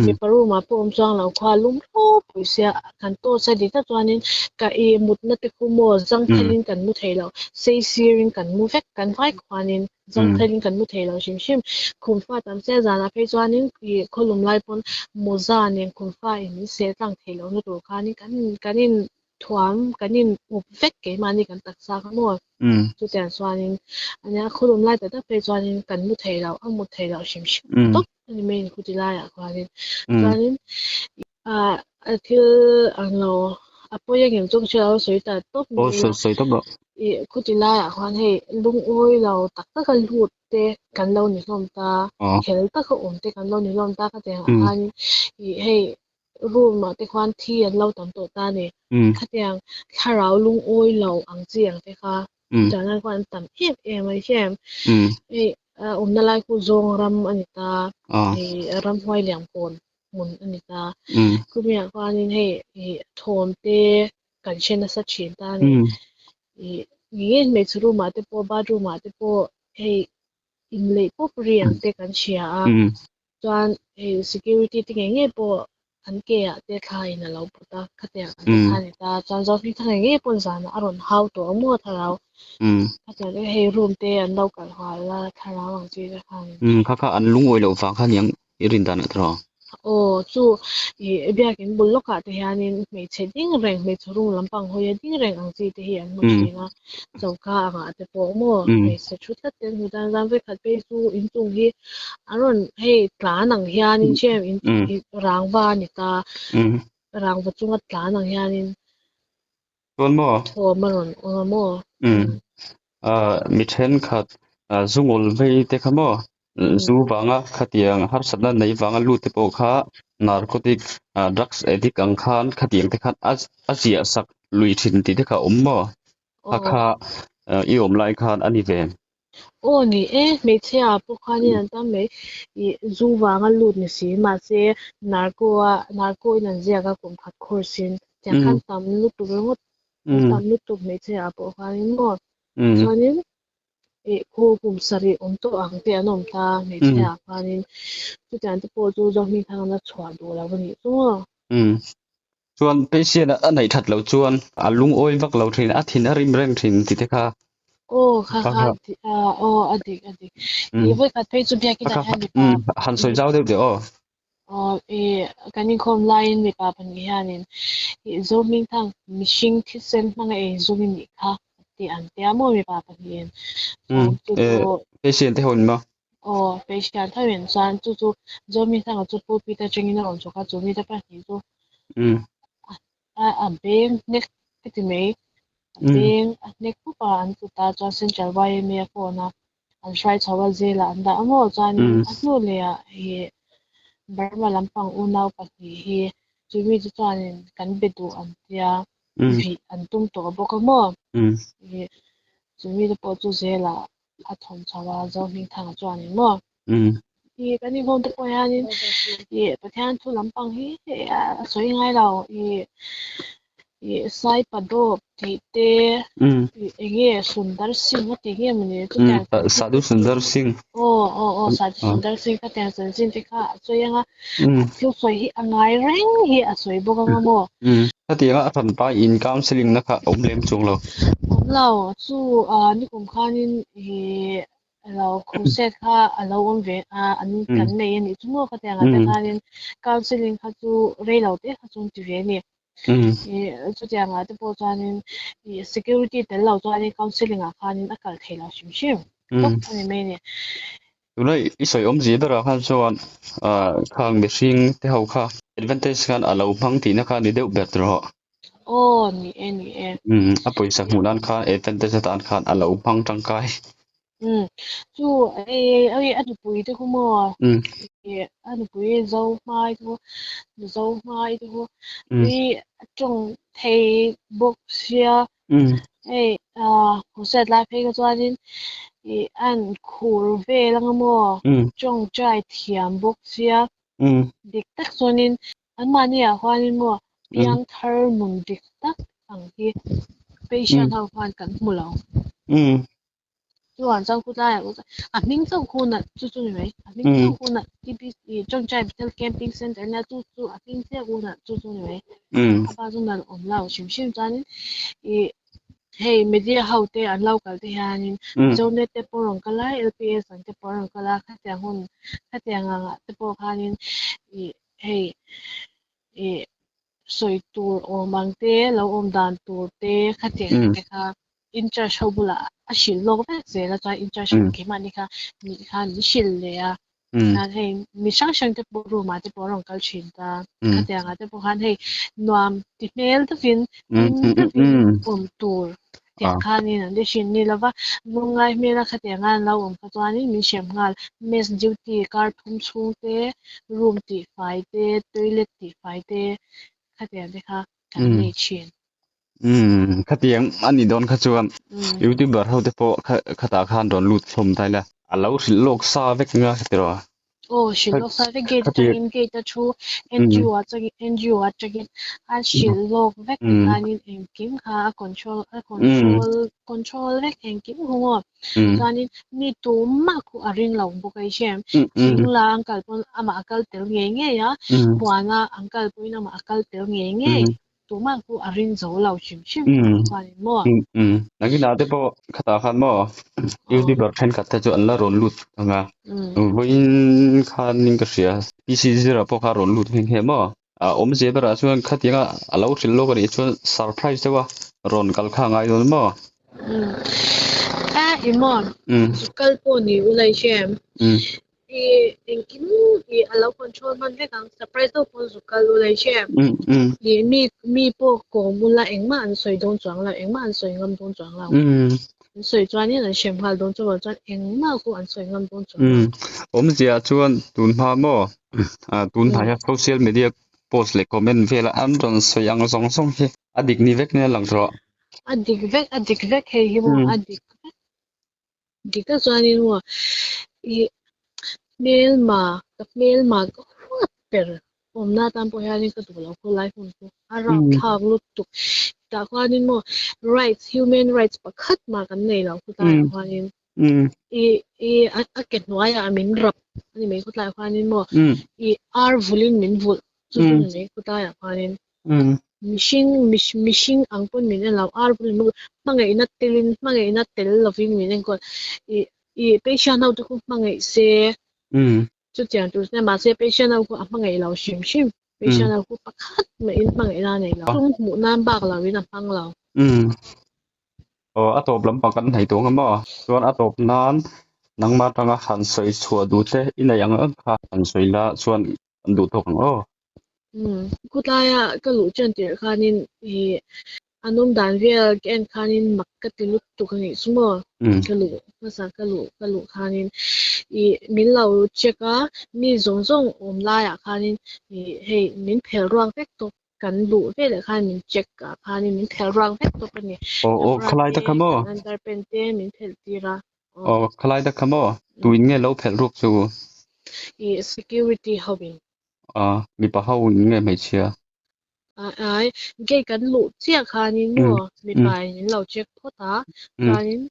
mipa room ah pawh awm chuang lo khua lum hlawp ropui sia, kan torch a dik tak chuanin ka i mutna te khu maw zangthalin kan mu thei lo, sei sirin kan mu vek, kan vai khuanin zangthalin kan mu thei lo hrim hrim. Khum fa tam sia zanah phei chuanin i khawlum lai pawn mawza nen khum fa in min seh tlang thei lohna tur khanin kan kan in thuam kan in up vek keimahni kan taksa kha maw. Chutiang chuanin ania khawlum lai tak tak phei chuanin kan mu thei lo, a mut theih loh hrim hrim tawp a ni mai khuti laiah khuanin. Chuanin ah thil ang lo a pawi angem chu ka hria lo sawi ta tawp
mai a. Sawi tawp rawh.
Ih khuti laiah khuan hei lungawi lo tak tak a lut te kan lo ni hlawm ta, fel taka awm te kan lo ni hlawm ta khatiang ah khanin ih hei room ah te khuan thi an lo tam tawh ta a ni. Khatiang thlarau lungawi lo ang chi ang te kha chutiang lai khuan an tam em em a ni hre em. Hei a awmna lai khu zawng ram a ni ta, ih ramhuai liam kawn hmun a ni ta. Khumiah khuanin hei ih thawm te kan hre nasa thin ta a ni. Ih nge hmeichhe room ah te pawh bathroom ah te pawh hei inleih pawp ri ang te kan hria a. Chuan hei security te ngei ngei pawh an ke ah te thla in a lo put a, khatiang ang te kha a ni ta. Chuan Zohming thla ngei ngei pawn zanah a rawn hau tawh a maw thlarau. Khatiang te hei room te an lo kalh hual a thlarau ang chi te khan.
Kha kha an lungawi loh vang kha aniang i rin dan ah tawh.
Aw chu ih biakin bul lawkah te hianin hmeichhe ding reng hmeichhe room lampang hawia ding reng ang chi te hi an hmu thin a, choka angah te pawh maw hmeichhe thu tlat te an hmu tan zan vekhat phei chu inchung hi an rawn hei tlan ang hianin hriam in rangva a ni ta, rangva chunga tlan ang hianin
Chuan maw?
Thawm a rawn awm a maw?
Mi thenkhat zungawl vei te kha maw? Zu vanga khatiang harsatna nei vanga lut te pawh kha narcotic drugs addict ang khan khatiang te khan a ziah sak lui thin tih te kha a awm maw? Kha kha i awm lai khan a ni ve.
Aw ni e, hmeichhia pawh khanin an tam mai. Ih zu vanga lut ni si mahse narco a narco in an ziak a kum khat course in tiang khan tam lutuk ringawt an tam lutuk hmeichhia pawh khanin maw. Chuanin ih khu kum sarih awm tawh ang te an awm ta hmeichhia khanin chutiang te pawh chu Zohming thangna chhuah duh lo a nih chu maw.
Chuan patient a neih that loh chuan a lungawi vak lo thin, a thin a rim reng thin tih te kha.
Aw kha kha aw a dik a dik. I vawikhat phei chu biakin ah hian mipa
Han sawi zau deuh teh aw.
Aw i kan inkhawm laiin mipa pahnih hianin i Zohmingthang mihring thisen hmanga ei zawng i nih kha tih an tia maw mipa pahnihin.
Chuan chu chu Patient te ho in maw?
Aw patient tho in chuan chu chu Zohmingthanga chu pulpit atangin a rawn chhuk a chu mite pahnih chu a beng hnek ka ti mai a beng a hnek pup a an tlu ta chuan Central YMA a phone a an hruai chho a zela an dah a maw chuanin a hnu leh ah ih Burma lampang unau pahnih hi chumi chu chuanin kan be duh an tia vih an tum tawh bawk a maw ih chumi te pawh chu zela a thawm chho a Zohmingthanga chuanin maw. Ih kan inkhawm te pawh hianin ih Pathian thu lampang hi a sawi ngai lo ih ih sai padawp tih te ih eng nge Sundar Singh a tih nge mawni chutiang
Sadhu Sundar Singh
aw aw aw Sadhu Sundar Singh khatiang chanchin te kha a sawi ang a a thil sawi hi a ngai reng hi a sawi bawk ang a maw.
Khatianga a hranpa in counselling na kha a awm lem chuang lo.
Awm lo chu nikum khanin ih Alo crusade kha a lo awm ve a, an kan nei a nih chu maw khatiang ah te khanin counselling kha chu rei lo te kha chu an ti ve a ni. Ih chutiang ah te pawh chuanin ih security tel lo chuanin counselling ah khanin a kal thei lo hrim hrim tawp a ni mai a ni.
Tuna i sawi awmzia berah khan chuan ah khang mihring te ho kha advantage khan a lo hmang tihna kha a ni deuh ber tawh rawh.
Aw ni e ni e.
A pawisa hmuh nan khan advantage atan khan a lo hmang tangkai.
Chu ei ei a nupui te khu maw? A nupui zo hmai te khu zo hmai te khu i tawng thei bawk sia hei crusade lai phei kha chuanin ih a han khur vel anga maw tawngtai thiam bawk sia dik tak chuanin Anmahni ah huanin maw piangthar nun dik tak ang hi patient ho khan kan hmu lo. Chuan chuan khawtlaiah a hming chauh khu nalh chu chu ni mai a hming chauh khu nalh TBC Tawngtai Bethel Camping Centre nia chu chu a hming chiah khu nalh chu chu ni mai a pa chu nalh awm lo hrim hrim chuanin ih hei media ho te an lo kal te hianin Zonet te pawh rawn kal a L_P_S ang te pawh an rawn kal a khatiang hun khatiang angah te pawh khanin ih hei ih sawi tur awm ang te lo awm dan tur te khatiang te kha in charge ho bulah a hrilh lawk vek zel a chuan in charge ho keimahni kha nih khan min hrilh leh a khan hei mi hrang hrang te pawh room ah te pawh a rawn kal thin ta khatiang ah te pawh khan hei nuam ti hmel takin hlim takin awm tur tiang khanin an ti hrin ni lova lungngai hmel a khatiang a an lo awm kha chuanin min hrem nghal mess duty kar thum chhung te room tihfai te toilet tihfai te khatiang te kha kan nei thin.
Umm khatiang a nih dawn kha chuan youtuber ho te pawh khatah khan rawn lut hlawm ta ila. A lo hrilh lawk sa vek anga tiraw?
Aw hrilh lawk sa vek gate atangin gate a thu NGO atangin NGO atangin a hrilh lawk vek tikhanin engkim kha a control a control control vek engkim hu maw chuanin mi tumah khu a ring lo bawk a i hria em thing la an kal pawn amah a kal tel ngei ngei a huana an kal pawhin amah a kal tel ngei ngei. Tumah chu a ring zo lo hrim hrim chuanin maw?
Nakinah te pawh khatah khan maw YouTuber thenkhat te chu an la rawn lut ang a. Vawiin khanin ka hria PC zira pawh kha a rawn lut nghe nghe maw? A awmzia berah chuan khatianga a lo hrilh lawk a nih chuan surprise deuh a rawn kal kha a ngai dawn maw?
A i maw? Zu kal pawh ni ula i hria em? I engkim i a lo control hman vek ang surprise deuh pawn zuk kal ula i hre em i mi mi pawh kawm ula engmah an sawi dawn chuang lo engmah an sawi ngam dawn chuang lo an sawi chuanin an hrem nghal dawn chuvang chuan engmah khu an sawi ngam dawn chuang lo.
Awmzia chuan tun hma maw tun hnaia social media post leh comment vela an rawn sawi ang zawng zawng hi a dik ni vek nia lang tawh.
A dik vek a dik vek hei hi maw a dik vek. Dik tak chuanin maw i hmelma ka hmelma ka huat ber awmna atan pawh hianin ka duh lo khawlai hun chu a rapthlak lutuk tah khuanin maw rights human rights pakhat mah kan nei lo khawtlaiah khuanin i i a ke hnuaiah min rap a ni mai khawtlaiah khuanin maw i ar vulhin min vulh chu chu ni mai khawtlaiah khuanin. Mihring mihring ang pawn min en lo, ar pawn min hmangaihna telin hmangaihna tel lovin min enkawl. Ih ih patient ho te khu hmangaih se chutiang tur chuan mahse patient ho khu a hmangaih lo hrim hrim. Patient ho khu pakhat mahin hmangaihna a nei lo. Sum hmuh nan bak lovin a hmang lo.
Aw a tawp lampang kan hnaih tawh ang maw? Chuan a tawp nan nangmah atanga han sawi chhuah duh te i neih ang ang kha han sawi la chuan an duh tawk ang aw.
Umm khawtlaia ka luh ṭan tirh khanin ih an awm dan vel ka en khanin mak ka ti lutuk a nih chu maw ka luh hmasa ka luh ka luh khanin ih min lo check a mi zawng zawng awm laiah khanin ih hei min phelh ruak vek tawp kan luh veleh khan min check ah khanin min phelh ruak vek tawp a ni
Aw aw
ka bra
khalai
te
te kha maw
kan underpant te min phelh tir a
aw khalai te kha maw tuin nge lo phelh ruak chu
ih security ho in
A mipa ho in nge hmeichhia?
A ai, gate kan luh chiah khanin maw mipa in min lo check phawt a, chuanin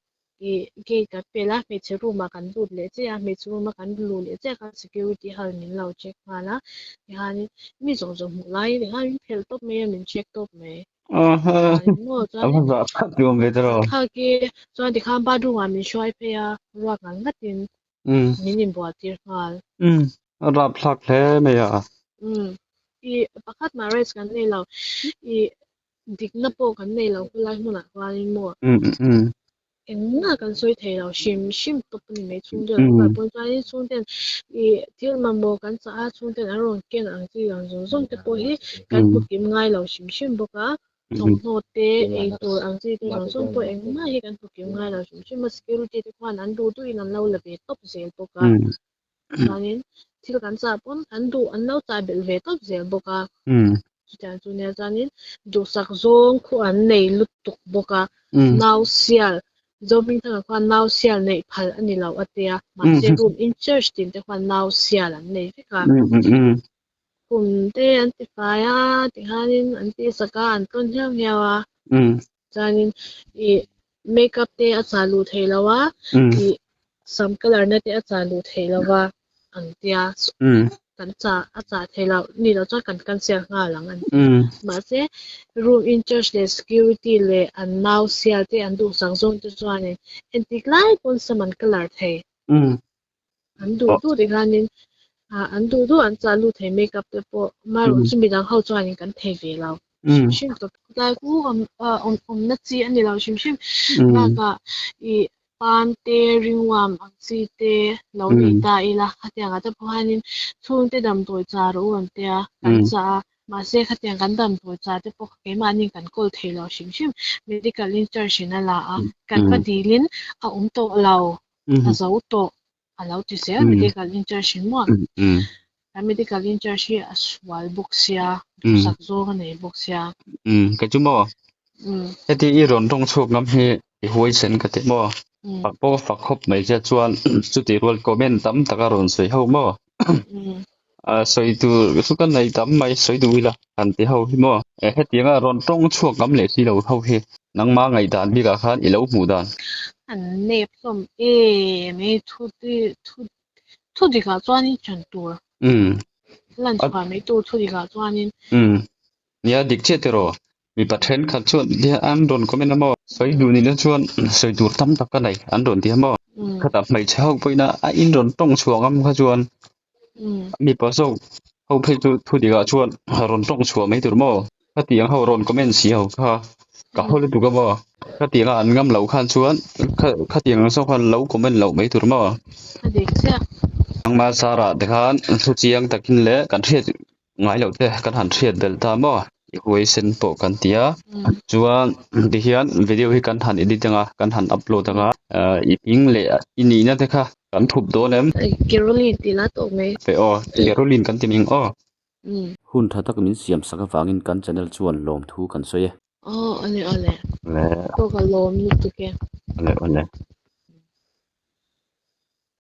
ih gate kan pel a, hmeichhe room ah kan lut leh chiah a, hmeichhe room a kan luh leh chiah khan security ho in min lo check nghal a, tikhanin mi zawng zawng hmuh laiin tikhan min phelh tawp mai a, min check tawp mai. Chuanin maw chuanin thlak i chuan tikhan bathroom ah min hruai phei a, ruak ngal ngatin min inbual tir nghal.
Umm, a rapthlak hle mai a.
Umm, i pakhat mah rights kan nei lo, i dikna pawh kan nei lo khawlai hmunah khuanin maw.
Umm umm.
Engmah kan sawi thei lo, hrim hrim tawp a ni mai chhungte lo kal pawn chuanin chhungten i thil mamawh kan chah a chhungten an rawn ken ang chi ang zawng zawng te pawh hi kan hmu kim ngai lo hrim hrim bawk a. Thawmhnaw te, eitur ang chi te zawng zawng pawh engmah hi kan hmu kim ngai lo hrim hrim a, security te khuan an duh duhin an lo la ve tawp zel bawk a, chuanin thil kan chah pawn an duh an lo chah belh ve tawp zel bawk a, chutiang chu nia chuanin duhsak zawng khu an nei lutuk bawk a, nau sial Zohmingthanga khuan nau sial neih phal a ni lo a tia, mahse room in charge tin te khuan nau sial an nei vek a. Kum te an ti fai a tikhanin an tihsak a an tlawn hiau hiau a chuanin ih. Makeup te a chah luh theih loh a, ih sam colour na te a chah luh theih loh a an tia kan chah a chah theih loh ni loh chuan kan cancel nghal ang an ti. Mahse room in charge leh security leh an nau sial te an duhsak zawng te chuanin entik lai pawn sam an colour thei. An duh duh tikhanin an duh duh an chah lut thei makeup te pawh amaherawh chu midang ho chuanin kan thei ve lo hrim hrim tawp. Tlai khu awmna chi a ni lo hrim hrim bakah ih pan te ringworm ang chi te lo nei ta ila khatiang ah te pawh hianin chhungte damdawi chah rawh u an tia kan chah a mahse khatiang kan damdawi chah te pawh keimahni kan kawl thei lo hrim hrim medical in charge in a la a kan va dilin a awm tawh lo. A zo tawh a lo ti zel medical in charge in maw kan medical in charge hi a sual bawk sia duhsak zawng a nei bawk sia.
Ka chu maw heti i rawn tawng chhuak ngam hi i huaisen ka ti maw fak pawh ka fak khawp mai che chuan chutih rual comment tam tak a rawn sawi ho maw sawi tur chu ka nei tam mai sawi duh ila han ti ho hi maw hetianga rawn tawng chhuak ngam leh si lo ho hi nangma ngaihdan bikah khan i lo hmuh dan.
An nep hlawm em ei thu thu thu dikah chuanin chan tur lan chhuah mai tur thu dikah chuanin.
Nia dik chiah tiraw mipa thenkhat chuan an rawn comment a maw sawi duh nihna chuan sawi tur tam tak ka nei an rawn ti a maw khatah hmeichhe ho pawhin a in rawn tawng chhuah ngam kha chuan mipa zawk ho phei chu thu dikah chuan rawn tawng chhuah mai tur maw khatiang ho rawn comment si ho kha ka haw lutuk a maw khatiang a an ngam loh khan chuan khatiang ang zawk khan lo comment loh mai tur maw.
A dik chiah.
Nangmah zarah te khan thu chiang takin leh kan hriat ngai loh te kan han hriat belh ta maw i huaisen pawh kan ti a chuan tihian video hi kan han edit anga kan han upload anga i hming leh i nihna te kha kan thup dawn em.
Caroline tih la tawh mai.
Pe aw Caroline kan ti ming aw. Hun tha tak min siam sak avangin kan channel chuan lawmthu kan sawi e.
Aw awle awle. Pawh ka lawm lutuk e.
Awle awle.